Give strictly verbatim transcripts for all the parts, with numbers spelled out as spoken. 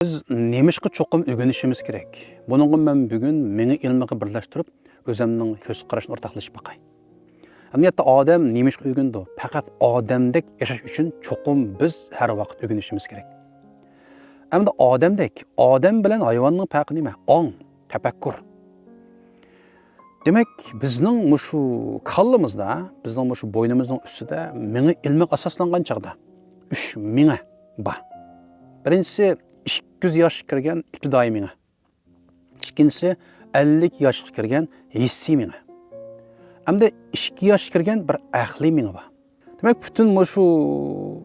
بىز نېمىشقا چوقۇم ئۆگىنىشىمىز كېرەك؟ بۇنىڭغا مەن بۈگۈن مېڭە ئىلمىغا بىرلەشتۈرۈپ، ئۆزۈمنىڭ كۆز قارىشىنى ئورتاقلىشىپ باقاي. ئەمەلىيەتتە ئادەم نېمىشقا ئۆگىنىدۇ؟ پەقەت ئادەمدەك ياشاش ئۈچۈن چوقۇم بىز ھەر ۋاقىت ئۆگىنىشىمىز كېرەك. ئەمدى ئادەمدەك، ئادەم بىلەن ھايۋاننىڭ پەرقى نېمە؟ ئاڭ، تەپەككۇر. دېمەك، بىزنىڭ مۇشۇ كاللىمىزدا، بىزنىڭ مۇشۇ بوينىمىزنىڭ ئۈستىدە مېڭە ئىلمىغا ئاساسلانغان چاغدا ئۈچ مېڭە بار. بىرىنچىسى، ئىككى يۈز ياشقا كىرگەن ئىپتىدائىي مېڭە. ئىككىنچىسى، ئەللىك ياشقا كىرگەن ھېسسىي مېڭە. ئەمدى ئىككى ياشقا كىرگەن بىر ئەقلىي مېڭە بار. دېمەك، پۈتۈن مۇشۇ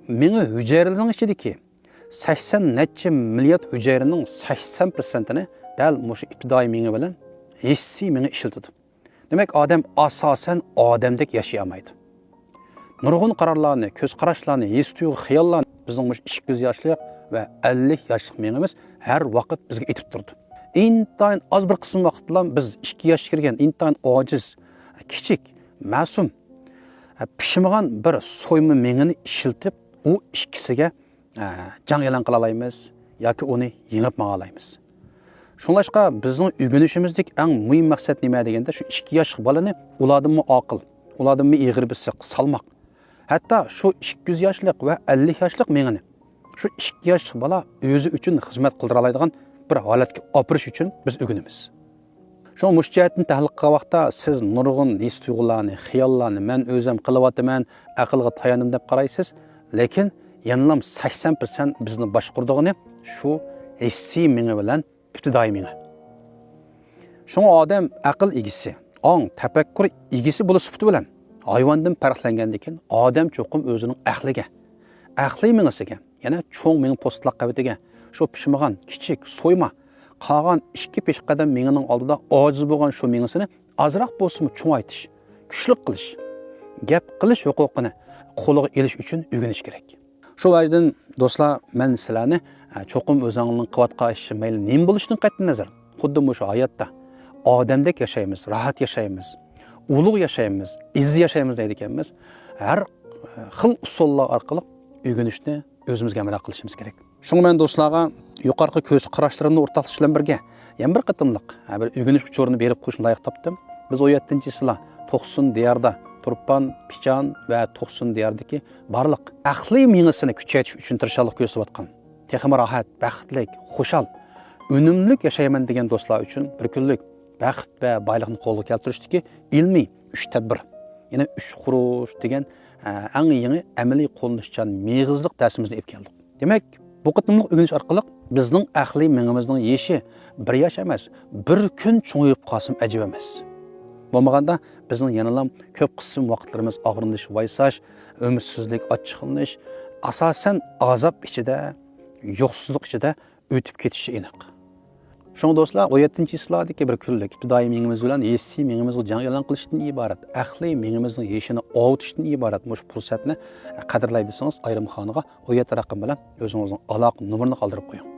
مېڭە ھۈجەيرىلىرىنىڭ ئىچىدىكى سەكسەن نەچچە مىليارد ھۈجەيرىنىڭ سەكسەن پىرسەنتىنى دەل مۇشۇ ئىپتىدائىي مېڭە بىلەن ھېسسىي مېڭە ئىشلىتىدۇ. دېمەك، ئادەم ئاساسەن ئادەمدەك ياشىيالمايدۇ. نۇرغۇن قارارلارنى، كۆز قاراشلارنى، ھېس تۇيغۇ خىياللارنى بىزنىڭ مۇشۇ ئىككى يۈز ياشلىق ۋە ئەللىك ياشلىق مېڭىمىز ھەر ۋاقىت بىزگە ئېيتىپ تۇرىدۇ. ئىنتايىن ئاز بىر قىسىم ۋاقىتلا بىز ئىككى ياشقا كىرگەن، ئىنتايىن ئاجىز، كىچىك، مەسۇم، پىشمىغان بىر سويما مېڭىنى ئىشلىتىپ، ئۇ ئىككىسىگە، ئە، جەڭ ئېلان قىلالايمىز ياكى ئۇنى يېڭىپ ماڭالايمىز. شۇڭلاشقا بىزنىڭ ئۆگىنىشىمىزدىكى ئەڭ مۇھىم مەقسەت نېمە دېگەندە، شۇ ئىككى ياشلىق بالىنى ئۇلاردىنمۇ ئاقىل، ئۇلاردىنمۇ ئېغىر بېسىق سالماق. ھەتتا شۇ ئىككى يۈز ياشلىق ۋە ئەللىك ياشلىق مېڭىنى شۇ ئىككى ياشلىق بالا ئۆزى ئۈچۈن خىزمەت قىلدۇرالايدىغان بىر ھالەتكە ئاپىرىش ئۈچۈن بىز ئۆگىنىمىز. شۇڭا مۇشۇ جەھەتتىن تەھلىل قىلغان ۋاقىتتا سىز نۇرغۇن ھېس تۇيغۇلارنى، خىياللارنى، مەن ئۆزۈم قىلىۋاتىمەن، ئەقىلگە تاياندىم دەپ قارايسىز. لېكىن يەنىلا سەكسەن پىرسەنت بىزنى باشقۇرىدىغىنى شۇ ھېسسىي مېڭە بىلەن ئىپتىدائىي مېڭە. شۇڭا ئادەم ئەقىل ئىگىسى، ئاڭ، تەپەككۇر ئىگىسى بولۇش سۈپىتى بىلەن ھايۋاندىن پەرقلەنگەندىن كېيىن ئادەم چوقۇم ئۆزىنىڭ ئەقلىگە، ئەقلىي مېڭىسىگە، يەنە چوڭ مېڭە پوستلاق قەۋىتىگە، شۇ پىشمىغان، كىچىك، سويما، قالغان ئىككى پېشقەدەم مېڭىنىڭ ئالدىدا ئاجىز بولغان شۇ مېڭىسىنى ئازراق بولسىمۇ چوڭايتىش، كۈچلۈك قىلىش، گەپ قىلىش ھوقۇقىنى قولىغا ئېلىش ئۈچۈن ئۆگىنىش كېرەك. شۇ ۋەجىدىن دوستلار، مەن سىلەرنى، ئە، چوقۇم ئۆزۈڭلارنىڭ قىلىۋاتقان ئىشى مەيلى نېمە بولۇشىدىن قەتئىينەزەر، خۇددى مۇشۇ ھاياتتا ئادەمدەك ياشايمىز، راھەت ياشايمىز، ئۇلۇغ ياشايمىز، ئىززىز ياشايمىز دەيدىكەنمىز. ھەر، ئە، خىل ئۇسۇللار ئارقىلىق ئۆگىنىشنى ئۆزىمىزگە ھەمراھ قىلىشىمىز كېرەك. شۇڭا مەن دوستلارغا يۇقىرىقى كۆز قاراشلىرىمنى ئورتاقلىشىش بىلەن بىرگە، يەنە بىر قېتىملىق، ھە، بىر ئۆگىنىش ئۇچۇرىنى بېرىپ قويۇشنى لايىق تاپتىم. بىز ئون يەتتىنچى چىسلا توقسۇن دىياردا، تۇرپان، پىچان ۋە توقسۇن دىياردىكى بارلىق ئەقلىي مېڭىسىنى كۈچەيتىش ئۈچۈن تىرىشچانلىق كۆرسىتىۋاتقان، تېخىمۇ راھەت، بەختلىك، خۇشال، ئۈنۈملۈك ياشايمەن دېگەن دوستلار ئۈچۈن بىر كۈنلۈك بەخت ۋە بايلىقنى قولغا كەلتۈرۈشتىكى ئىلمىي ئۈچ تەدبىر، يەنى ئۈچ خۇرۇچ دېگەن، ئە، ئەڭ يېڭى ئەمەلىي قوللىنىشچان مېغىزلىق دەرسىمىزنى ئېلىپ كەلدۇق. دېمەك، بۇ قېتىملىق ئۆگىنىش ئارقىلىق بىزنىڭ ئەقلىي مېڭىمىزنىڭ يېشى بىر ياش ئەمەس، بىر كۈن چوڭىيىپ قالسىمۇ ئەجەب ئەمەس. بولمىغاندا بىزنىڭ يەنىلا كۆپ قىسىم ۋاقىتلىرىمىز ئاغرىنىش، ۋايساش، ئۈمىدسىزلىك، ئاچچىقلىنىش، ئاساسەن ئازاب ئىچىدە، يوقسۇزلۇق ئىچىدە ئۆتۈپ كېتىشى ئېنىق. شۇڭا دوستلار، ئون يەتتىنچى چىسلادىكى بىر كۈنلۈك ئىپتىدائىي مېڭىمىز بىلەن ھېسسىي مېڭىمىزغا جەڭ ئېلان قىلىشتىن ئىبارەت، ئەقلىي مېڭىمىزنىڭ يېشىنى ئاۋۇتۇشتىن ئىبارەت مۇشۇ پۇرسەتنى قەدىرلەي دېسىڭىز، ئايرىم خانىغا ئون يەتتە رەقەم بىلەن ئۆزىڭىزنىڭ ئالاقە نومۇرىنى قالدۇرۇپ قويۇڭ.